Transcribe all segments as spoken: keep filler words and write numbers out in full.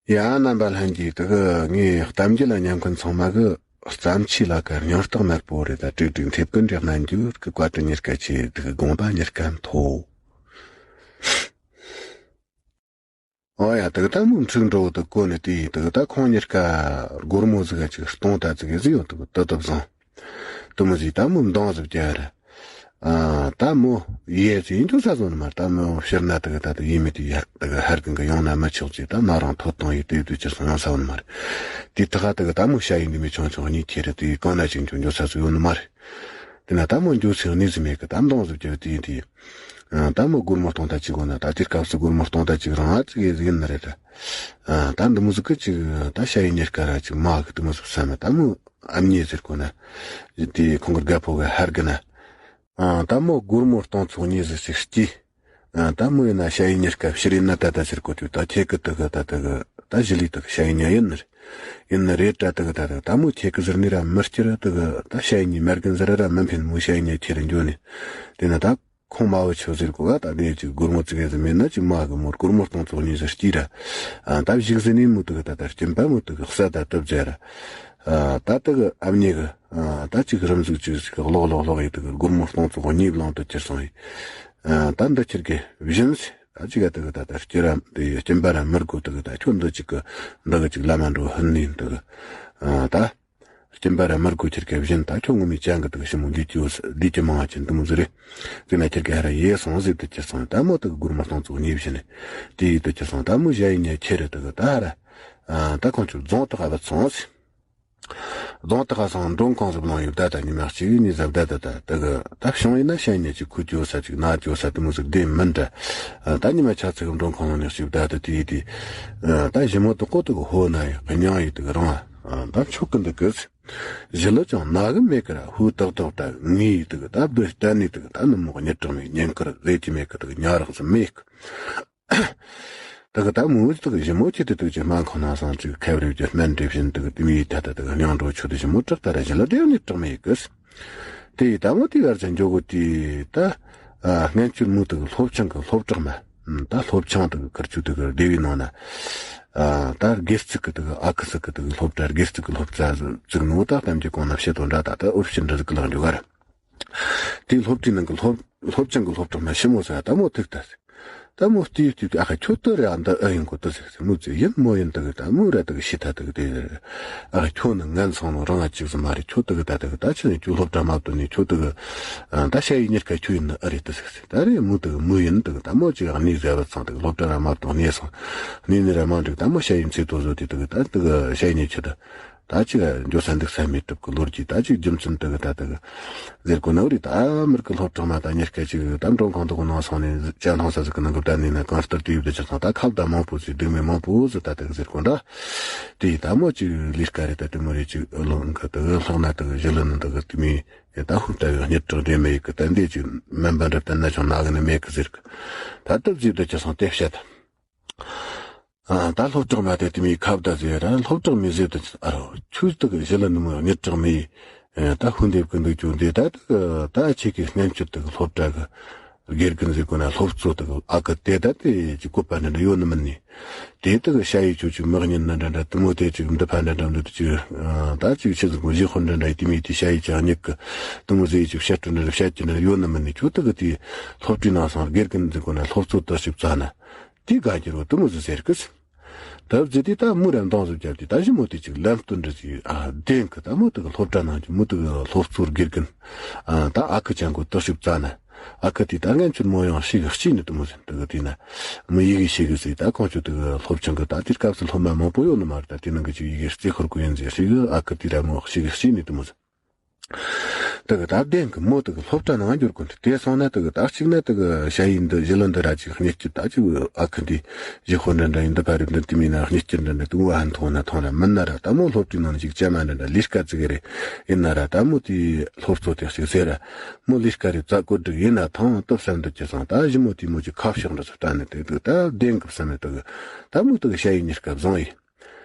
ཡ། རྣམ་པ་ལྷན་རྒྱས། དེ་གི་ངའི་གཏམ་རྒྱུད་ལ་ཉན་མཁན་ཚང་མ་གི་བརྩམས་ཆོས་ལ་ཀ་སྙིང་སྟོབས་མེད་པོ་རེད། ད་དྲུག་དྲུག་མཐེབ་ཀི་འདྲེ་སྣ་འགྱུར་གི་བཀའ་དྲིན་གཉེར་སྐད་ཆེ། དེ་གི་དགོངས་པ་གཉེར་སྐད་མཐོ། ཨོ་ཡ། དེ་གི་ད་མོ་འཁྲུག་འགྲོ་དེ་གོ་ནི་དེ། དེ་གི་ད་ཁོང་གཉེར་སྐད་སྒོར་མོ་ཟིག་ག་ཅིག་གཏོང་ད་ཟིག་གི་ཟིག་ཡོད། དེ་གི་དེ་དེ་བཟང་། དེ་མོ་ཟིག་ད་མོ་འདང་ཟིག་རྒྱག་ར། ཨ། ད་མོ་ཡས་ཟིག་ཡིན་རྒྱུ་ས་བཟོ་ནི་མ་རེད། ད་མོ་ཕྱིར་ན་དེ་གི་ད་དེ་ཡིན་མི་དེ་ཡར་དེ་གི་ཧར་གི་གི་ཡོང་ན་མི་ཆོག་ཅིག་ད་ན་རང་ཐོ་གཏོང་ཡི་དེ་དུས་ཅི་སོང་ཡོང་ས་བོ་ནི་མ་རེད། དེ་ཐག་ག་དེ་གི་ད་མོ་ཤ་ཡིན་དེ་མི་ཆུང་ཆུང་གཉིས་ཁྱེར་ར་དེ་གང་ན་ཅིག་འཇོག་འཇོག་ས་བཟོ་ཡོང་ནི་མ་རེད། དེ་ན་ད་མོ་འཇོག་ཚེ་གནས་ཟིག་མེད་གི་ད་འདང་ཟིག་རྒྱག་དེ་ཡིན་དེ། ཨ། ད་མོ་སྒོར་མོ་སྟོང་ད་ཅིག་གོ་ན། ད་དེ་སྐབས་སུ་སྒོར་མོ་སྟོང་ད་ཅིག་རང་ཨ་ཙི་གེ་ཟིག་ཡིན་ནི་རེད་ད། ཨ། ད་འདི་མོ་ཟིག་གི་ཅིག་ད་ཤ་ཡི་གཉེར་སྐད་ར་ཅིག་མ་གི་དེ་མོ་ཟིག་བསམ་མེད། ད་མོ་ཨ་མྱེས་ཟེར་གོ་ན། དེ་ཁོང་གི་རྒད་པོ་གི་ཧར་གི་ན། ཨ། ད་མོ་སྒོར་མོ་སྟོང་ཚོ་གཉིས་ཟིག་ཅིག་སྐྱེས། ཨ། ད་མོ་ཡིན་ན་ཤ་ཡི་གཉེར་སྐད་ཕྱིར་ཡིན་ན་ད་ད་ཟེར་གོ་དུས། ད་ཁྱེད་ཀི་དེ་གི་ད་དེ་གི་ད་གཞི་ལི་དེ་གི་ཤ་ཡི་གཉེར་ཡིན་ནི་རེད། ཡིན་ནི་རེད་ད། དེ་གི་ད་དེ་གི་ད་མོ་ཁྱེད་ཀི་ཟེར་ནི་ར་མི་སྐྱེ་ར། དེ་གི་ད་ཤ་ཡི་གཉེར་མེར་གིན་ཟེར་ར་མི་ཕན། མོ་ཤ་ཡི་གཉེར་ཁྱེར་འགྱོ་ནི། དེ་ན་ད་ཁོང་མ་བུ་ཆོ་ཟེར་གོ་ག་ད་དེ་ཅིག་སྒོར་མོ་ཙི་གེ་ཟིག་མེད་ན་ཅིག་མ་གི་མོར་སྒོར་མོ་སྟོང་ཚོ་གཉིས་ཟིག་སྐྱེས་ར། ཨ། ད་བཞུགས་ཟིན་ནི་མོ་དེ་གི་ད་ད་སྐྱིན་པ་མོ་དེ་གི་ས་ད་དུབ་ཟེར་ར། ཨ། ད་དེ་གི་ཨ་མྱེས་གི། ཨ། ད་ཅིག་རིམ་ཟིག་ཅིག་ཟིག་ལོག་ལོག་ལོག་ཡི་དེ་གི་སྒོར་མོ་སྟོང་ཚོ་གཉིས་བླངས་དུ་ཁྱེར་སོང་ཡི། ཨ། ད་འདི་ཁྱེར་གི་བཞིན་ཟེར། ད་ཅིག་ག་དེ་གི་ད་ད་སྐྱེ་ར་དེ་སྐྱིན་པ་ར་མི་དགོས། དེ་གི་ད་ཁྱོད་འདི་ཅིག་གི་འདི་གི་ཅིག་ལ་མ་འགྲོ་ཧིན་ནི་དེ་གི། ཨ། ད་སྐྱིན་པ་ར་མི་དགོས། ཁྱེར་གི་བཞིན་ད་ཁྱོད་ངོ་མའི་ཅང་གི་དེ་གི་ཞི་མོ་འདི་ཅིག་ཡོད་ས་འདི་ཅི་མང་བ་ཅན་དེ་མོ་ཟིག་རེད། དེ་ན་ཁྱེར་གི་ཧ་ར་ཡས་སོང་ཟིག་དུ་ཁྱེར་སོང་། ད་མོ་དེ་གི་སྒོར་མོ་སྟོང་ཚོ་གཉིས་བཞིན་དེ་ཡི་དུ་ཁྱེར་སོང་། ད་མོ་ཞ་ཡི་ཉ་ཁྱེར་ར་དེ་གི་ད་ཧ་ར། ཨ། ད་ཁོང་ཚོ་རྫོང་དེ་ག་བུད་སོང་ཟིག་རྫོང་དེ་ག་སོང་མགྲོན་ཁང་ཟིག་ལོང་ཡོད། ད་ད་ཉི་མ་གཅིག་གཉིས་ཟབ་ད་ད་ད་ད་གི་ད་བྱུང་ཡིན་ན་ཤ་ཉེ་ཅིག་ཁུ་ཅོ་ས་ཅིག་ན་ཅོ་ས་དེ་མོ་ཟིག་བདེ་མིན་འདྲ། ད་ཉི་མ་ཆ་ཚིག་མགྲོན་ཁང་ལོང་ནས་ཞིག་ད་ད་དེ་དེ། ད་ཞི་མོ་དེ་ཀོ་དེ་གི་ཧོ་ན་ཡི་གི་མྱང་ཡི་དེ་གི་རང་ད་ཆོག་གི་འདུག་གི། ཞི་ལི་ཅང་ན་གི་མེད་གི་ར། ཧུ་ཏག་ཏག་ད་ངི་ཡི་དེ་གི་ད་བདུད་གཏན་ནི་དེ་གི་ད་ནུ་མོ་གཉིད་དྲག་མི་ཉན་ཁར་རེ་ཅི་མེད་གི་དེ་གི་ཉ་རག་ཟི་མེད་གི། དེ་གི་ད་མོ་དེ་གི་ཞི་མོ་ཁྱེད་དེ་དེ་གི་སྨན་ཁང་ནང་སང་ཅིག་ཁ་བར་གྱི་སྨན་འདྲེ་བཞིན་དེ་གི་དེ་མི་ད་ད་དེ་གི་སྙིང་འགྲོ་ཆུ་དེ་ཞི་མོ་དྲག་ད་ར་ཞི་ལ་དེ་ནི་དྲག་མི་ཡི་གི། དེ་ཡི་ད་མོ་དེ་བར་ཅན་འཇོག་གོ་དེ་ད་སྔན་ཆུར་མོ་དེ་གི་སློབ་ཆུང་གི་སློབ་གྲོགས་མ་ད་སློབ་ཆུང་དེ་གི་ཁུར་ཆུ་དེ་གི་སྡེ་བའི་ནང་ན་ད་སྒེར་རྩིག་གི་དེ་གི་ཨ་ཁུ་ཟིག་གི་དེ་གི་སློབ་གྲྭ་སྒེར་རྩིག་གི་སློབ་གྲྭ་ཟིག་ནོ། ད་གཏམ་གྱི་གོང་ན་བཤད་དོན་འདྲ་ད་ད་འུར་ཕྱིན་འདྲ་ཟིག་གི་ལག་འཇོག་ག་ར། དེའི་སློབ་གྲྭའི་ནང་གི་སློབ་སློབ་ཆུང་གི་སློབ་གྲོགས་མ་ཞི་མོ་ཟེར་ད་མོ་ཐུག་ད་ཟེར། ད་མོ་བལྟས་བལྟས་ཏེ་ཨ་ཁ་ཁྱོད་ལྟ་རེ་ཨ་འདི་ཨེ་ཡིན་གོ་ད་ཟེར་ཟེར། མོ་ཙི་ཡིན་མོ་ཡིན་ད་གི་ད་མོ་ར་ད་གི་ཤི་ཐ་ད་གི་དེ་ཟེར། ཨ་ཁ་ཁྱོད་ནི་ངན་སོང་ནོ་རང་ང་ཅིག་ཟིག་མ་རེད། ཁྱོད་ད་གི་ད་གི་ད་ཆི་ནས་ཁྱོད་སློབ་གྲྭ་མ་བཏོན་ནས་ཁྱོད་ད་གི་ད་ཤ་ཡི་གཉེར་ཁ་ཁྱོད་ཡིན་ནི་ཨེ་རེད་ད་ཟེར་ཟེར། ད་རེད་མོ་ད་གི་མོ་ཡིན་ད་གི་ད་མོ་ཅིག་ཨ་ནི་ཟེར་བ་ཚང་ད་གི་སློབ་གྲྭ་ར་མ་བཏོན་ནས་སོང་ནི་ནི་ར་མ་འགྲིག་ད་མོ་ཤ་ཡི་མཚེ་ཏོ་བཟོ་དེ་ད་གི་ད་ད་གི་ཤ་ཡི་གཉེར་ཁ་ད། ད་ཅིག་འགྱོ་ས་འདུག་ས་མེད་གྲུབ་ཀྱི་ལོ་རྒྱུས་ད་ཅིག་རྒྱུ་མཚན་དེ་གི་ད་དེ་གི་ཟེར་གོ་ནོ་རེད། ད་མིར་གི་སློབ་གྲོགས་མ་ད་གཉེར་སྐད་ཅིག་ད་མགྲོན་ཁང་དུ་གོ་ནང་སོང་ནས་ཅ་ལྷང་ས་ཟིག་གི་ནང་གི་བསྡད་ནས་ན་གང་ལྟར་དུ་ཡོད་དེ་ཅག་ཚང་ད་ཁ་བརྡ་མང་པོ་ཟིག་སྡུག་མི་མང་པོ་ཟིག་ད་དེ་གི་ཟེར་གོ་འདྲ། དེ་ཡི་ད་མོ་ཅིག་ལས་ཀ་རེད། ད་དེ་མོ་རེད་ཅིག་ལོ་གི་དེ་གི་ལྷག་ན་དེ་གི་ཞི་ལི་ནི་དེ་གི་དེ་མི་ད་ཧུ་ད་གི་གཉེར་གྲོགས་འདྲེ་མེད་གི་ད་འདི་ཅིག་སྨན་པ་འདྲ་བསྟན་ན་ཆང་ནག་གི་ནི་མེད་གི་ཟེར་གི་ད་སྟབས་ཟིག་དེ་ཅག་ཚང་དེ་བཤད། ཨ། ད་སློབ་གྲོགས་མ་དེ་དེ་མོའི་ཁ་བརྡ་ཟེར་ར། སློབ་གྲོགས་མི་ཟེར་དུ་ཨ་རོ་ཁྱོད་དེ་གི་ཞི་ལི་ནུ་མོ་གཉེར་གྲོགས་མི་ད་ཧུན་དེབ་གི་འདུག་ཀྱང་འདི་ད་དེ་གི་ད་ཁྱེད་ཀྱི་སྔན་ཆད་དེ་གི་སློབ་གྲྭ་གི་དགེ་རྒན་ཟེར་གོ་ན་སློབ་གཙོ་དེ་གི་ཨ་ཁུ་དེ་ད་དེ་ཅིག་བཀོད་པ་འདྲ་འདྲ་ཡོད་ནི་མིན་ནི། དེ་དེ་གི་ཤ་ཡི་ཁྱོད་ཅིག་མི་གཉེར་ན་འདྲ་འདྲ་དེ་མོ་དེ་ཅིག་འདི་ཕ་འདྲ་འདྲ་འདི་ཅིག་ད་ཅིག་ཆི་ཟིག་གོ་གཞི་དཔོན་འདྲ་འདྲ་དེ་མོའི་དེ་ཤ་ཡི་ཅག་གཉིས་གི་དེ་མོ་ཟེར་ཅིག་བཤད་སྤྲོ་འདྲ་འདྲ་བཤད་ཀྱི་འདྲ་ཡོད་ནི་མིན་ནི། ཁྱོད་དེ་གི་དེ་སློབ་གྲྭའི་ནང་སང་དགེ་རྒན་ཟེར་གོ་ན་སློབ་གཙོ་དེ་ཞིག་བཙལ་ན། དེ་ག་གྱུར་བ་དེ་མོ་ཟིག་ཟེར་གི། ད་བཟི་དེ་ད་མོ་ར་འདང་ཟིག་བརྒྱབ་དེ་ད་ཞི་མོ་དེ་ཅིག་ལམ་སྟོན་འདྲ་ཟིག་ཨ་བདེན་གི། ད་མོ་དེ་གི་སློབ་གྲྭ་ནང་གི་མོ་དེ་གི་སློབ་གཙོ་དགེ་རྒན་ཨ་ད་ཨ་ཁུ་ཅན་གོ་དེ་ཞིག་བཙལ་ན། ཨ་ཁུ་དེ་ད་ངན་ཆུར་མོ་ཡང་ཤི་གི་ཤི་ནི་དེ་མོ་ཟིག་དེ་གི་དེ་ན་མོ་ཡི་གེ་ཤི་གི་ཟིག་ད་ཁོང་ཆོ་དེ་གི་སློབ་ཆུང་གི་ད་དེ་སྐབས་སུ་སློབ་མ་མང་པོ་ཡོད་ནི་མ་རེད། ད་དེ་ནང་གི་ཅིག་ཡི་གེ་རྩེ་ཁོར་གོ་ཡིན་ཟིག་ཤི་གི་ཨ་ཁུ་དེ་ར་མོ་ཤི་གི་ཤི་ནི་དེ་མོ་ཟིག་དེ་གི་ད་བདེན་གི་མོ་དེ་གི་སློབ་གྲྭ་ནང་འགྱུར་གོ་འདི་དེ་སོང་ན་དེ་གི་ད་གཅིག་ན་དེ་གི་ཞ་ཡི་འདི་ཞི་ལི་འདི་ར་ཅིག་གཉེར་སྐྱིད་ད་ཅིག་ཨ་ཁུ་འདི་ཞི་ཧོ་འདྲ་འདྲ་ཡིན་འདི་ཕ་རེད་འདི་དེ་མིན་ན་གཉེར་སྐྱིད་འདྲ་འདྲ་དེ་བ་ཧན་ཐོང་ན་ཐོང་ར་མིན་ན་ར་ད་མོ་སློབ་གྲྭའི་ནང་ཅིག་ཅ་མ་འདྲ་འདྲ་ལས་ཀ་ཙི་གི་རེད། ཡིན་ན་ར་ད་མོ་དེ་སློབ་གཙོ་དེ་ཞིག་ཟེར་ར་མོ་ལས་ཀ་རེད་བཙལ་གོ་འགྲིག་ཡིན་ན་ཐང་དེ་བསམ་འདི་ཅི་སོང་ད་ཞི་མོ་དེ་མོ་ཅིག་ཁ་ཕྱོགས་འདྲ་ཚོ་ད་ནི་དེ་དེ་ད་བདེན་གི་བསམ་ཡོད་དེ་གི་ད་མོ་དེ་གི་ཞ་ཡི་གཉེར་སྐབས་བཟང་ཡིན།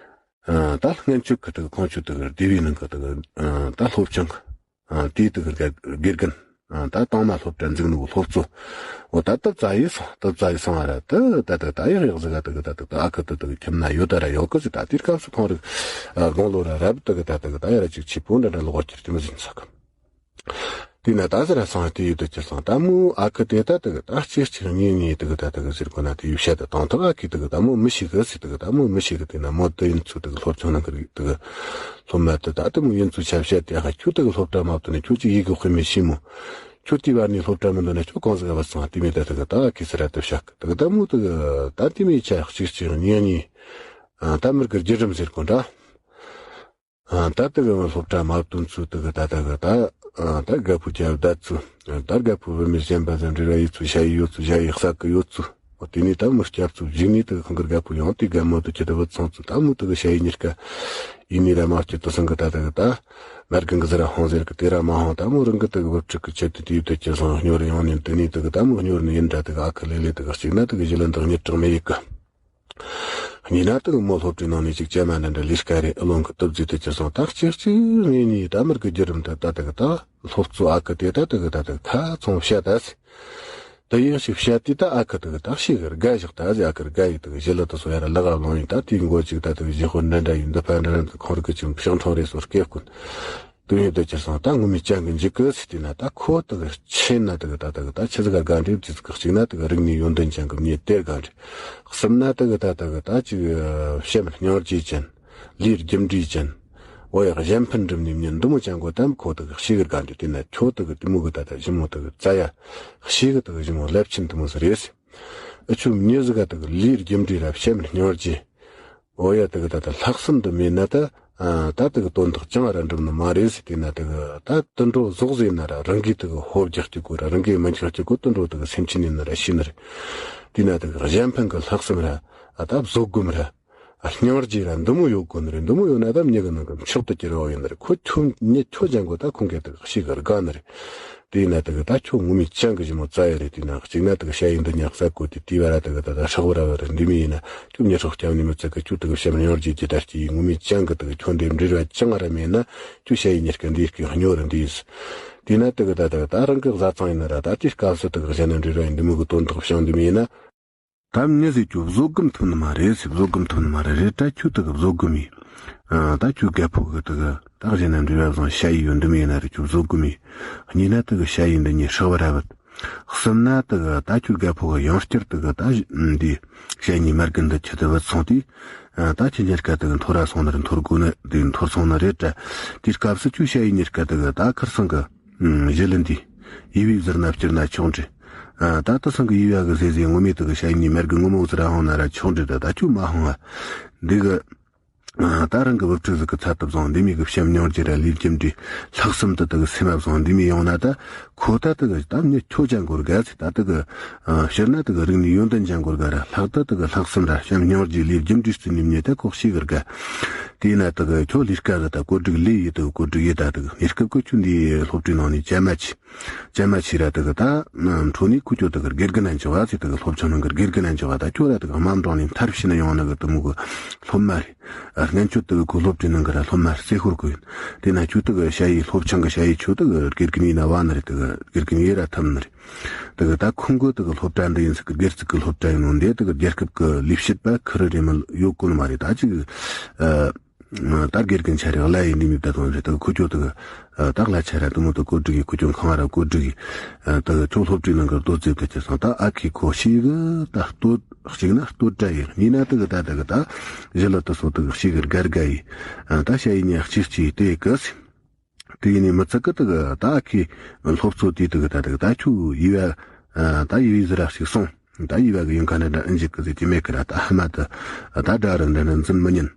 ཨ། ད་སྔན་ཆད་ཀྱི་དེ་གི་ཁོང་ཆོ་དེ་གི་སྡེ་བའི་ནང་གི་དེ་གི་ཨ་ད་སློབ་ཆུང་ཨ་དེའི་དེ་གི་དགེ་དགེ་རྒན་ ཨ། ད་དང་མ་སློབ་གྲྭ་འཛུགས་ནོ་སློབ་གཙོ། འོ་ད་ད་བཙལ་ཡི་སོང་། ད་བཙལ་ཡི་སོང་བ་ར། ད་ད་ད་ད་ཡག་ཡག་ཟིག་ག་ད་གི་ད་ད་ད་ཨ་ཁུ་ད་ད་གི་ཁྱིམ་ན་ཡོད་ད་ར་ཡོད་གི་ཟིག། ད་དེར་སྐབས་སུ་ཁོང་རིག་ཨ། དགུང་ལོ་ར་རབ་ད་གི་ད་ད་གི་ད་ཡ་ར་ཅིག་ཆེ་པོ་འདྲ་འདྲ་ལོག་ཁྱེར་དེ་མི་ཟིན་ས་གི། དེ་ན་ད་ཟེར་ར་སོང་། དེ་ཡོད་ད་ཁྱེར་སོང་། ད་མོ་ཨ་ཁུ་དེ་ད་ད་གི་ད་གཅིག་གཅིག་གཉིས་གཉིས་ད་གི་ད་ད་གི་ཟེར་གོ་ན། དེ་ཡོད་བཤད་ད་དང་ཐོག་ཨ་ཁུ་ད་གི་ད་མོ་མི་ཤེས་གི་ཟེར། ད་གི་ད་མོ་མི་ཤེས་གི། དེ་ན་མོ་དེ་ཡིན་ཚུལ་ད་གི་སློབ་ཆུང་ནང་གི་རིག་ད་གི་སློབ་མ་དེ་ད་ད་མོ་ཡིན་ཚུལ་ཆ་བཤད་དེ། ཨ་ཁུ་ཁྱོད་ད་གི་སློབ་གྲྭ་མ་བཏོན་ནས་ཁྱོད་ཅིག་ཡི་གེ་དཔེ་མི་ཤེས་མོ། ཁྱོད་དེའི་བར་ནས་སློབ་གྲྭ་མི་འདོན་ན་ཁྱོད་གང་ཟིག་ག་བ་སོང་། དེ་མོ་ད་ད་གི་ད་ཨ་ཁུ་ཟེར་ར་ད་བཤད་གི། ད་གི་ད་མོ་ད་གི་ད་དེ་མོ་ཆ་གཅིག་གཅིག་གཉིས་གཉིས། ཨ། ད་མིར་གི་བརྒྱུད་རིམ་ཟེར་གོ་འདྲ། ཨ། ད་ད་གི་སློབ་གྲྭ་མ་བཏོན་ཚུལ་ད་གི་ད་ད་གི་ད། ཨ། ད་རྒད་པོ་སྐྱབས་བདག་ཚུལ། ད་རྒད་པོ་བུད་མེད་གཞན་པ་དང་འབྲེལ་བ་ཡོད་ཚུལ། ཞ་ཡི་ཡོད་ཚུལ། ཞ་ཡི་བསགས་གི་ཡོད་ཚུལ། འོ་དེ་ནས་ད་མོ་སྐྱབས་ཚུལ་བཞུགས་ནས་ད་གི་ཁོང་གི་རྒད་པོ་ཡང་དེ་རྒན་མོ་དེ་ཁྱེར་ད་བུད་སོང་ཚུལ། ད་མོ་ད་གི་ཞ་ཡི་གཉིས་ཀ་ཡིན་ནི་ར་མ་སྐྱིད་དུ་སང་གི་ད་ད་གི་ད་མར་གི་གི་ཟེར་ར་ཧོང་ཟེར་གི། དེ་ར་མ་ཧོང་ད་མོ་རང་གི་ད་གི་བུ་ཕྲུག་གི་ཆེད་དུ་དེ་ཡོད་ད་ཁྱེར་སོང་། སྙོར་ཡོང་ནས་དེ་ནས་ད་གི་ད་མོ་སྙོར་ནས་ཡིན་འདྲ། ད་གི་ཨ་ཁུ་ལེ་ལེ་ད་གི་གཅིག་ན་ད་གི་ཞི་ལི་འདི་གཉིད་དྲག་མེད་ཡི་གི། གཉིས་ན་ད་གི་མོ་སློབ་གྲྭའི་ནང་ནས་ཅིག་ཅ་མ་འདྲ་འདྲ་ལས་ཀ་རེ་ཨེ་ལོང་གི་ཐུབ་ཟིག་ད་ཁྱེར་སོང་། ད་གཅིག་གཅིག་གཉིས་གཉིས་ད་མིར་གི་བརྒྱུད་རིམ་ད་ད་ད་གི་ད་སློབ་གཙོ་ཨ་ཁུ་དེ་ད་ད་གི་ད་ད་གི་ཁ་ཚོང་བཤད་ད་ཟེར། ད་ཡག་ཞིག་བཤད་དེ་ད་ཨ་ཁུ་ད་གི་ད་ཤེས་གི་དགའ་ཞིག་ད་ཟེར། ཨ་ཁུ་དགའ་ཡི་ད་གི་ཞི་ལི་ད་སོ་ཡ་ར་ལག་ཨེ་ལོང་ཡི། ད་དེའི་མགོ་ཅིག་ད་ད་གི་ཞི་ཧོ་འདྲ་འདྲ་ཡི་འདི་ཕ་འདྲ་འདྲ་ཁོང་རིག་གི་ཅིག་ཕྱག་འཕྲང་རེ་སོར་སྐེ་བཀོན། དུ་ཡོད་དུ་ཁྱེར་སོང་། ད་ངོ་མའི་ཅང་གི་འཇིགས་གི་ཟེར། དེ་ན་ད་ཁོ་ད་གི་ཆེ་ན་ད་གི་ད་ད་གི་ད་ཆི་ཟིག་ག་དགའ་འདྲེ་བྱེད་ཟིག། གཅིག་ན་ད་གི་རིག་གནས་ཡོན་ཏན་ཅན་གི་མྱི་དེ་དགའ་འདྲེ། གསུམ་ན་ད་གི་ད་ད་གི་ད་ཅིག་བྱམས་སྙིང་རྗེ་ཅན། ལས་རྒྱུ་འབྲས་ཅན། འོ་ཡ་གཞན་ཕན་སྒྲུབ་ནི་མྱི་འདི་མོ་ཅན་གོ་ད་ཁོ་ད་གི་ཤེས་གི་དགའ་འདྲེ། དེ་ན་ཁྱོད་ད་གི་དེ་མོ་གི་ད་ད་ཞི་མོ་ད་གི་བཙལ་ཡ་ཤེས་གི་ད་གི་ཞི་མོ་རླབས་ཆེན་དེ་མོ་ཟིག་རེད་ཟེར། ཨ་ཆུ་མྱི་ཟིག་ག་ད་གི་ལས་རྒྱུ་འབྲས་ར་བྱམས་སྙིང་རྗེ། འོ་ཡ་ད་གི་ད་ད་ལྷག་བསམ་དུ་མེད་ན་ད། ཨ། ད་ད་གི་དོན་དག་ཅང་ར་འགྲུབ་ནི་མ་རེད་ཟེར། དེ་ན་ད་གི་ད་དུད་འགྲོ་ཟོག་ཟོས་ན་ར་རང་གིས་ད་གི་ཧོབ་རྒྱག་རྒྱུ་གོ་ར་རང་གིས་མི་འཇིག་རྒྱུ་གོ། དུད་འགྲོ་ད་གི་སེམས་ཅན་ཡིན་ན་ར་ཤི་ནི་རེད། དེ་ན་ད་གི་གཞན་ཕན་གི་ལྷག་བསམ་ར། ཨ། ད་བཟོད་སྒོམ་ར། ཨ། སྙིང་རྗེ་ར་འདི་མོ་ཡོད་དགོས་ནི་རེད། འདི་མོ་ཡོད་ན་ད་མྱི་གི་ནང་གི་མཆོག་ཏུ་གྱུར་བ་ཡིན་ནི་རེད། ཁོ་ཁྱོད་མྱི་ཁྱོད་ཅན་གོ་ད་ཁོང་གིས་ད་གི་ཤེས་གི་དགའ་ནི་རེད། དེས་ན་དེ་གི་ད་ཁྱོད་ངོ་མའི་ཅང་གི་ཞི་མོ་བཙལ་ཡ་རེད། དེས་ན་གཅིག་ན་དེ་གི་ཞ་ཡི་འདི་ཉག་ས་བཀོད་དེ་དེའི་བར་དེ་གི་ད་ད་ཧྲག་བར་བར་འདི་མི་ཡིན་ན་ཁྱོད་མྱི་ཧྲག་སྐྱབས་ནི་མི་བཙལ་གི། ཁྱོད་དེ་གི་བྱམས་སྙིང་རྗེ་ཇི་ལྟར་སྐྱེ་ཡི། ངོ་མའི་ཅང་གི་དེ་གི་ཁྱོད་འདི་འབྲེལ་བ་ཅང་ར་མེད་ན་ཁྱོད་ཞ་ཡི་ཉེར་སྐད་འདིའི་སྐད་སྙོར་ར་འདིས། དེས་ན་དེ་གི་ད་དེ་གི་ད་རང་གི་བཟའ་ཚང་ཡིན་ན་ར་ད་དེའི་སྐབས་སུ་དེ་གི་གཞན་ན་འབྲེལ་བ་ཡིན་འདི་མོ་གི་དོན་དག་བྱུང་འདི་མི་ཡིན་ན། ད་མྱི་ཟིག་ཁྱོད་བཟོད་སྒོམ་ཐུབ་ནི་མ་རེད་ཟེར། བཟོད་སྒོམ་ཐུབ་ནི་མ་རེད། རེད་ད་ཁྱོད་དེ་གི་བཟོད་སྒོམ་ཡིན། ཨ། ད་ཁྱོད་རྒད་པོ་གི་དེ་གི་ད་གཞན་ན་འབྲེལ་བ་བཟང་ཞ་ཡི་ཡོད་འདི་མི་ཡིན་ན་རེད། ཁྱོད་བཟོད་སྒོམ་ཡིན། གཉིས་ན་དེ་གི་ཞ་ཡི་འདི་གཉིས་ཧྲག་བར་ར་བུད། གསུམ་ན་དེ་གི་ད་ཁྱོད་རྒད་པོ་གི་ཡང་བསྐྱར་དེ་གི་ད་འདི་ཞ་ཡི་མར་གི་འདི་ཁྱེར་དུ་བུད་སོང་དུས། ཨ། ད་ཁྱོད་ཉེར་སྐད་དེ་གི་འཐོར་ར་སོང་ནི་རེད། འཐོར་དགོས་ནི་དེ་འཐོར་སོང་ནི་རེད་ད། དེའི་སྐབས་སུ་ཁྱོད་ཞ་ཡི་ཉེར་སྐད་དེ་གི་ད་ཁར་སང་གི་ཨུམ། ཞི་ལི་འདི་ཡི་བའི་ཟུར་ན་བསྐྱུར་ན་ཆོག་འདྲི། ཨ། ད་ད་སང་གི་ཡི་བ་གི་ཟེ་ཟེ་ངོ་མའི་དེ་གི་ཞ་ཡི་ཉི་མར་གི་ངོ་མོ་ཟུར་ར་ཧོང་ན་ར་ཆོག་འདྲི། ད་ད་ཁྱོད་མ་ཧོང་ཨ། འདི་གི། ཨ། ད་རང་གི་བུ་ཕྲུག་ཟིག་གི་ཚད་དུ་བཟུང་འདི་མི་གི་བྱམས་སྙིང་རྗེ་ར་ལས་རྒྱུ་འབྲས་ལྷག་བསམ་དུ་དེ་གི་སེམས་མ་བཟུང་འདི་མི་ཡོང་ན་ད་ཁོ་ད་དེ་གི་ད་མྱི་ཁྱོད་ཅན་གོ་དགའ་ཟེར། ད་དེ་གི། ཨ། སྤྱིར་ན་དེ་གི་རིག་གནས་ཡོན་ཏན་ཅན་གོ་དགའ་ར་ལྷག་ད་དེ་གི་ལྷག་བསམ་ར་བྱམས་སྙིང་རྗེ་ལས་རྒྱུ་འབྲས་བརྩི་ནི་མྱི་ད་ཁོ་ཤེས་གི་དགའ། དེས་ན་དེ་གི་ཁྱོད་ལས་ཀ་གི་ད་བཀོད་སྒྲིག་ལས་ཡི་དེ་གི་བཀོད་སྒྲིག་ཡི་ད་དེ་གི་གནས་སྐབས་གི་ཁྱོད་འདི་སློབ་གྲྭའི་ནང་ནས་ཇ་མ་ཆི། ཇ་མ་ཆི་ར་དེ་གི་ད་འཕྲོ་ནས་ཁུ་ཁྱོད་དེ་གི་དགེ་རྒན་ན་འཇོག་བ་ཟེར། དེ་གི་སློབ་ཆུང་ནང་གི་དགེ་རྒན་ན་འཇོག་བ། ད་ཁྱོད་ར་དེ་གི་དམའ་འབྲིང་ནས་མཐར་ཕྱིན་ན་ཡོང་ནི་གི་དེ་མོ་གི་སློབ་མ་རེད། ཨ། སྔན་ཆད་དེ་གི་ཁོ་སློབ་གྲྭའི་ནང་གི་ར་སློབ་མ་རྩེ་ཤོར་གི་ཡིན། དེ་ན་ཁྱོད་དེ་གི་ཞ་ཡི་སློབ་ཆུང་གི་ཞ་ཡི་ཁྱོད་དེ་གི་དགེ་རྒན་ཡིན་ན་བ་ནི་རེད། དེ་གི་དགེ་རྒན་ཡེ་ར་ཐུབ་ནི་རེད། དེ་གི་ད་ཁོང་གི་དེ་གི་སློབ་གྲྭ་འདི་ཡིན་ཟེར་གི་སྒེར་བཙུགས་གི་སློབ་གྲྭ་ཡིན་ནོ་འདི་དེ་གི་རྒྱལ་ཁབ་གི་ལས་བྱེད་པ་ཁུ་རུ་རེ་མོ་ཡོད་གོ་ནི་མ་རེད། ད་ཅིག་ཨ། ད་དགེ་རྒན་ཆ་རེ་གླ་ཡི་འདི་མི་བདག་དོན་རེད། ད་ཁུ་ཁྱོད་དེ་གི་ད་གླ་ཆ་ར་དེ་མོ་དེ་བཀོད་སྒྲིག་ཡི། ཁུ་ཁྱོད་ཁང་ར་བཀོད་སྒྲིག་ཡི། ད་ཁྱོད་སློབ་གྲྭའི་ནང་གི་རྡོ་རྩེ་དེ་ཁྱེར་སོང་། ད་ཨ་ཁུ་ཁོ་ཤེས་གི་ད་སྟོད་གཅིག་ན་སྟོད་གྲྭ་ཡི། གཉིས་ན་དེ་གི་ད་དེ་གི་ད་ཞི་ལི་དེ་སོ་དེ་གི་ཤེས་གི་དགའ་དགའ་ཡི། ད་ཞ་ཡི་ཉག་གཅིག་གཅིག་དེ་གི་ཟེར། དེ་ཡིན་ནི་མི་ཚད་གི་དེ་གི་ད་ཨ་ཁུའི་སློབ་གཙོ་དེ་དེ་གི་ད་དེ་གི་ད་ཁྱོད་ཡི་བ། ད་ཡི་བའི་ཟུར་ར་ཞིག་སོང་། ད་ཡི་བ་གི་ཡིན་ཁ་འདྲ་འདྲ་ཨིན་ཅིག་གི་ཟེར་གྱི་མེད་གི་ར། ད་ཧ་མ་དེ་ད་དགྲ་རུ་འདྲ་འདྲ་འཛིན་མི་ཉན།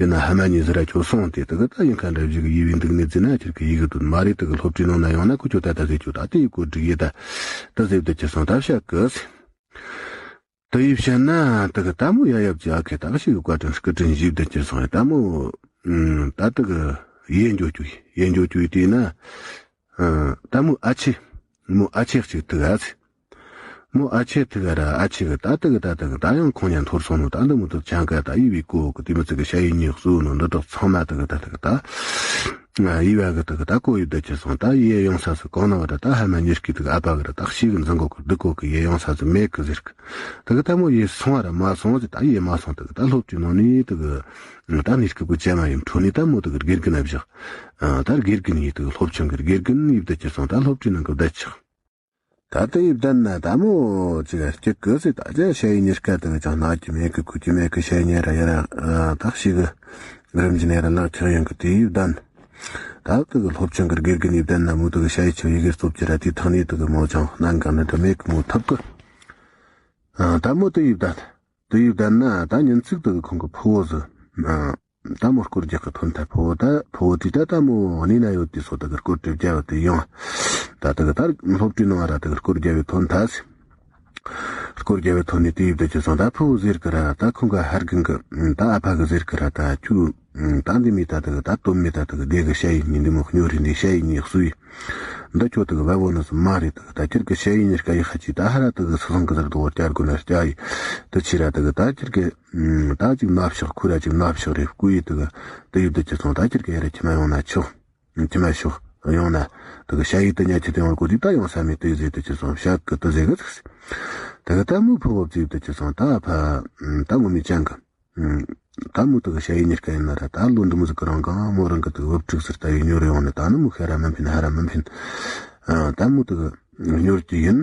ཡིན་ན་ཧ་མ་ཉི་ཟུར་ར་ཁྱོད་སོང་དེ་དེ་གི་ད་ཡིན་ཁ་འདྲ་བཞི་གི་ཡི་བའི་འདུག་ནི་འཛིན་ན་ཁྱེར་གི་ཡི་གི་དོན་མ་རེད། དེ་གི་སློབ་གྲྭའི་ནང་ན་ཡོང་ན་ཁུ་ཁྱོད་ད་ད་ཟེར་ཁྱོད་ད་དེ་ཡི་བཀོད་སྒྲིག་ཡི་ད། ད་ཟེར་དེ་ཁྱེར་སོང་ད་བཤད་གི་ཟེར། དེ་ཡི་བཤད་ན་དེ་གི་ད་མོ་ཡ་ཡབ་ཀྱི་ཨ་ཁུ་ད་གི་ཞིག་གི་བཀའ་དྲིན་སྐུ་དྲིན་ཞིག་དེ་ཁྱེར་སོང་ཡ། ད་མོ་ད་དེ་གི་ཡེ་འགྱོ་རྒྱུ་ཡི་ཡེ་འགྱོ་རྒྱུ་ཡི་དེ་ན། ད་མོ་ཨ་ཆེ་མོ་ཨ་ཆེ་གཅིག་ཐུག་ཨ་ཟེར། མོ་ཨ་ཆེ་ཐུག་ཨ་ར་ཨ་ཆེ་གི་ད་དེ་གི་ད་དེ་གི་ད་ཡང་ཁོང་ཉན་འཐོར་སོང་ནོ། ད་འདི་མོ་དེ་ཆང་ཀ་ད་ཡི་བའི་གོ་གི་དེ་མི་ཚེ་གི་ཞ་ཡི་ཉི་གསོ་ནོ་འདི་དག་ཚང་མ་དེ་གི་ད་དེ་གི་ད། ཡེ་བ་གི་དག་ད་གོ་ཡི་བསྡད་ཀྱི་སོང་། ད་ཡེ་ཡོང་ས་སུ་གང་ན་བ་ར་ད་ཧ་མ་ཉེར་སྐྱིད་དག་ཨ་ཕ་གི་ར་ད་ཤི་གི་འཛིན་གོ་གི་སྡུག་གོ་གི་ཡེ་ཡོང་ས་སུ་མེད་གི་ཟེར་གི། དག་ད་མོ་ཡེ་སོང་བ་ར་མ་སོང་ཟེར། ད་ཡེ་མ་སོང་དག་ད་སློབ་གྲྭའི་ནང་ནས་དག་ད་གནས་སྐབས་གི་ཇ་མ་ཡིན་འཕྲོ་ནས་ད་མོ་དག་དགེ་རྒན་ཨ་བཞག་ད་དགེ་རྒན་ཡེ་དག་སློབ་ཆུང་གི་དགེ་རྒན་ཡེ་བསྡད་ཀྱི་སོང་། ད་སློབ་གྲྭའི་ནང་གི་བསྡད་ཆགས། ད་དེ་ཡི་བདན་ན་ད་མོ་ཅིག་སྐྱིད་གི་ཟེར། ད་ཅི་ཞ་ཡི་ཉེར་ཀ་དེ་གི་ཅང་ན་གི་མེད་གི་ཁུ་གི་མེད་གི། ཞ་ཡི་ཉེ་ར་ཡ་ར་ད་ཤི་གི་རིམ་གྱི་ནེ་ར་ལག་ཁྱག་ཡོང་གི། དེ་ཡི་བདན་ད་དེ་གི་སློབ་ཆུང་གི་དགེ་རྒན་ཡི་བདན་ན་མོ་དེ་གི་ཞ་ཡི་ཆུ་ཡི་གེ་སློབ་ཀྱི་ར། དེ་ཐང་ནི་དེ་གི་མོ་ཅང་ནང་གང་ནི་དེ་མེད་གི་མོ་ཐབ་གི། ད་མོ་དེ་ཡི་བདན་དེ་ཡི་བདན་ན་ད་ཉིན་ཚིག་དེ་གི་ཁོང་གི་ཕུ་བོ་ཟི། ད་མོ་སྐོར་རྒྱག་གི་ཐོན་ཐལ། ཕུ་བོ་ད་ཕུ་བོ་དེ་ད་ད་མོ་གནས་ན་ཡོད་དེ་སོ་ད་གི་སྐོར་བྲེལ་རྒྱ་བ་དེ་ཡོང་། ད་ད་གི་ད་སློབ་གྲྭའི་ནང་ར་ད་གི་སྐོར་རྒྱ་བའི་ཐོན་ཐལ། སྐོར་རྒྱ་བའི་ཐོན་ནས་དེ་ཡིབ་ད་ཅི་སོང་། ད་ཕུ་བོ་ཟེར་གི་ར་ད་ཁོང་གི་ཧར་གིན་གི་ད་ཨ་ཕ་གི་ཟེར་གི་ར་ད་ཁྱོད་ད་འདི་མི་ད་ད་གི་ད་དོམ་མི་ད་ད་གི་དེ་གི་ཞ་ཡི་ཉིན་འདི་མོ་སྨྱོ་རི་འདི་ཞ་ཡི་ཉིན་གསུ་ཡི། འདི་ཁྱོད་ད་གི་བ་བོ་ནི་སུ་མ་རེད། ད་གི་ད་ཁྱེར་གི་ཞ་ཡི་ཉིན་སྐ་ཡི་ཧ་ཅི་ད་ཧ་ར་ད་གི་སི་སང་གི་ཟེར་དོ་བོ་བསྐྱར་དགོས་ན་བསྐྱར་ཡི། ད་ཕྱི་ར་ད་གི་ད་ཁྱེར་གི་ད་ཅིག་མནའ་ཕྱག་ཁུ་ར་ཅིག་མནའ་ཕྱག་རེ་བསྐུ་ཡི། ད་གི་ད་ཡིབ་ད་ཅི་སོང་། ད་ཁྱེར་གི་ཡ་ར་ཁྱི་མ་ཡོང་ན་ཆོག་ཁྱི་མ་ཤོག་ཡོང་ན། ད་གི་ཞ་ཡི་ད་ཉ་ཁྱི་ད་ཡོང་གོ་དུས་ད་ཡོང་ས་མེད་ད་ཡི་ཟེར་ད་ཅི་སོང་ཤག་གི་ད་ཟེར་གི་ཟིག་ད་གི་ད་མོ་ཕུ་བོ་བརྩིས་ད་ཅི་སོང་། ད་ཕ་ད་ངོ་མི་ཅང་གི། ད་མོ་ད་གི་ཞ་ཡི་ཉེར་ཀ་ཡིན་ན་ར་ད་ལོ་འདི་མོ་ཟིག་གི་རང་གང་མོ་རང་གི་ད་གི་བབ་ཕྲུག་ཟེར་ད་ཡི་ཉོར་ཡོང་ནི། ད་ནི་མོ་ཤ་ར་མི་ཕིན་ཧ་ར་མི་ཕིན། ད་མོ་ད་གི་ཉོར་གྱི་ཡིན།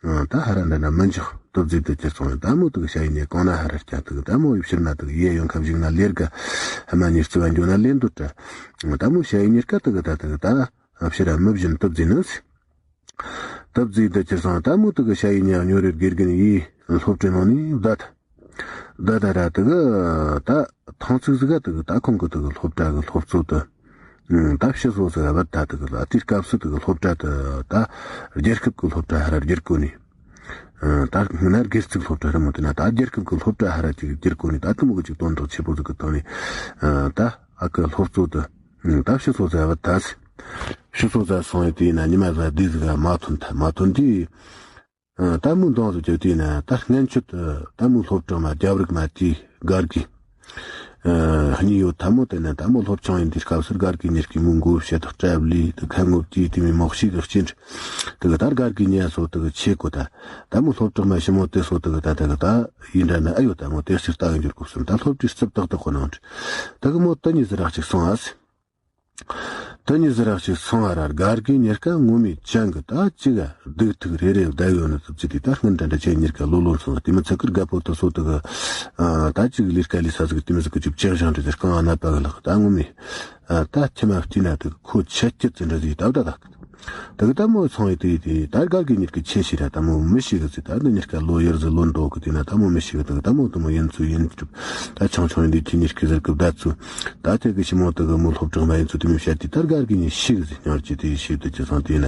ད་ཧ་ར་འདྲ་འདྲ་མི་འཇོག་སྟོབས་རྫས་དུ་གྱུར་སོང་། ད་མོ་དུ་གི་ཞ་ཡི་ཉེ་གང་ན་ཧ་ར་སྐྱ་དུ་ད་མོ་ཡི་ཕྱིར་ན་དུ་གི་ཡེ་ཡོང་ཁ་བཞིག་ན་ལེར་ག་ཧ་མ་ཉེར་རྩི་བ་འགྱོ་ན་ལེན་དུ་དྲ། ད་མོ་ཞ་ཡི་ཉེར་ཀ་དུ་གི་ད་དུ་གི་ད་ཕྱིར་ར་མི་བཞིན་སྟོབས་རྫས་ནི། སྟོབས་རྫས་དུ་གྱུར་སོང་། ད་མོ་དུ་གི་ཞ་ཡི་ཉེ་ཉོ་རེ་དགེ་རྒན་ཡི་སློབ་གྲྭའི་ནང་ནས་བསྡད། ད་ད་ར་དུ་གི་ད་ཐང་ཚིག་ཟིག་ག་དུ་གི་ད་ཁོང་གི་དུ་གི་སློབ་གྲྭ་གི་སློབ་གཙོ་དུ། ད་ཕྱི་སོ་སོ་བ་ད་དུ་གི་ལ་དེའི་སྐབས་སུ་དུ་གི་སློབ་གྲྭ་དུ་ད་རྒྱལ་ཁབ་ཀྱི་སློབ་གྲྭ་ཧ་ར་བསྒྱུར་གོ་ནི། ད་སྔོན་ན་སྒེར་ཚུགས་སློབ་གྲྭ་རེད་མོ་དེ་ན་ད་རྒྱལ་ཁབ་ཀྱི་སློབ་གྲྭ་ཧ་ར་ཅིག་བསྒྱུར་གོ་ནི། ད་དུ་མོ་གི་ཅིག་དོན་དག་ཆེ་པོ་ཟིག་གི་ཐོག་ནས་ད་ཨ་ཀི་སློབ་གཙོ་དུ་ད་ཕྱི་སོ་སོ་བ་ད་ཕྱི་སོ་སོ་སོང་ཡི་དེ་ན་ཉི་མ་ཟ་དེ་ཟིག་མ་ཐོན་ཐ་མ་ཐོན་དེ། ད་མོ་འདང་དུ་བཅུག་དུས་ན་ད་སྔན་ཆད་ད་མོ་སློབ་གྲོགས་མ་རྒྱབ་རིགས་མ་དེ་སྒར་གི་གཉིས་ཡོད། ད་མོ་དེ་ན་ད་མོ་སློབ་ཆུང་ཡིན་དུས་སྐབས་སུ་སྒར་གི་གཉེར་གི་མོ་མགོ་བཤད་དག་སྐྲ་བླི་དུ་ཁ་ངོ་བཅས་དེ་མི་མོག་ཤིག་གི་སྐྱིན་དུ་གི་ད་སྒར་གི་ཉེ་སོ་དུ་གི་ཆེ་གོ་ད། ད་མོ་སློབ་གྲོགས་མ་ཞི་མོ་དེ་སོ་དུ་གི་ད་ད་གི་ད་ཡིན་འདྲ་ན་ཨ་ཡོད། ད་མོ་དེ་སུ་ལྟ་གི་འགྱུར་གོ་སོང་། ད་སློབ་གྲྭའི་རྩིབ་ཏག་ཏག་གོ་ནང་དུ་ད་གི་མོ་ད་ཉི་ཟི་རག་ཅིག་སོང་ཨ་སི། དེ་ནས་ཟི་རག་ཅིག་སོང་ཨ་ར་སྒར་གི་ཉེར་ཀ་ངོ་མའི་ཅང་གི་ད་ཅིག་སྡུག་ཐུག་རེ་རེ་བསྡད་ཡོད་ནི་ཐུབ་ཅི་དེ་ད་སྔོན་འདྲ་འདྲ་ཅན་ཉེར་ཀ་ལོ་ལོན་སོང་། དེ་མི་ཚད་ཀིར་དགའ་པོ་དུ་སོ་དུ་གི་ད་ཅིག་ལས་ཀ་ལས་ས་ཟིག་དེ་མི་ཟིག་གི་ཅིག་ཅེག་ཞང་འདྲ་དེ་རྐང་ཨ་ན་པ་གི་ལག་ད་ངོ་མའི་ད་ཁྱི་མ་བལྟས་ན་དུ་གི་ཁོ་ཆད་ཀྱི་ཙི་འདྲ་ཟིག་ད་བདག་དག་དུ་གི་ད་མོ་ཚོང་ཡི་དུ་ཡི་དེ་ད་སྒར་གི་ཉེར་ཀ་ཆེ་ཤི་ར་ད་མོ་མི་ཤི་གི་ཟིག་ད་འདི་ཉེར་ཀ་ལོ་ཡར་ཟི་ལོན་འགྲོ་གི་དེ་ན་ད་མོ་མི་ཤི་གི་དུ་གི་ད་མོ་དུ་མོ་ཡིན་ཚུ་ཡིན་གྲུབ། ད་ཆུང་ཆུང་འདི་ཁྱི་ཉིས་ཀྱི་ཟེར་སྐུ་བདག་ཚུ། ད་དེ་གི་ཞི་མོ་དེ་གི་མོ་སློབ་གྲོགས་མ་ཡིན་ཚུ་དེ་མི་བཤད་དེ་ད་སྒར་གི་ཉིན་ཤི་གི་ཟེར་ཉོར་གྱི་དེ་ཤི་དེ་ཅི་སང་དེ་ན།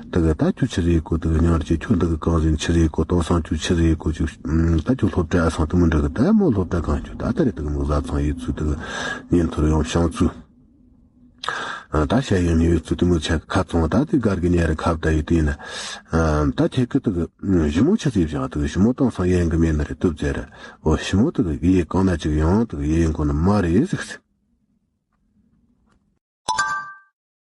དེ་གི་ད་ཁྱོད་ཆི་ཟིག་གོ་དེ་གི་ཉོར་གྱི་ཁྱོད་འདི་གི་གང་ཟིན་ཆི་ཟིག་གོ་དོ་སང་ཁྱོད་ཆི་ཟིག་གོ་ཅིག་ད་ཁྱོད་སློབ་གྲྭ་ཨ་སང་དེ་མི་འདྲ་གི་ད་མོ་སློབ་གྲྭ་གང་ཁྱོད་ད་ད་རེ་དེ་གི་མོ་བཟའ་ཚང་ཡིན་ཚུ་དེ་གི་ཉིན་ཐོར་ཡོང་ཤང་ཚུ། ད་ཤ་ཡོན་ཡོད་ཚུ་དེ་མོ་ཆ་ཁ་ཚོང་ད་དེ་སྒར་གི་ཉེ་ར་ཁབ་ད་ཡི་དེ་ན། ད་ཁྱེད་ཀི་དེ་གི་ཞི་མོ་ཆི་ཟིག་བཞག་དེ་གི་ཞི་མོ་དང་སང་ཡན་གི་མེད་ན་རེ་སྟོབས་ཟེར། འོ་ཞི་མོ་དེ་གི་ཡི་གང་ན་ཅིག་ཡང་དེ་གི་ཡི་ཡིན་གོ་ན་མ་རེད་ཟིག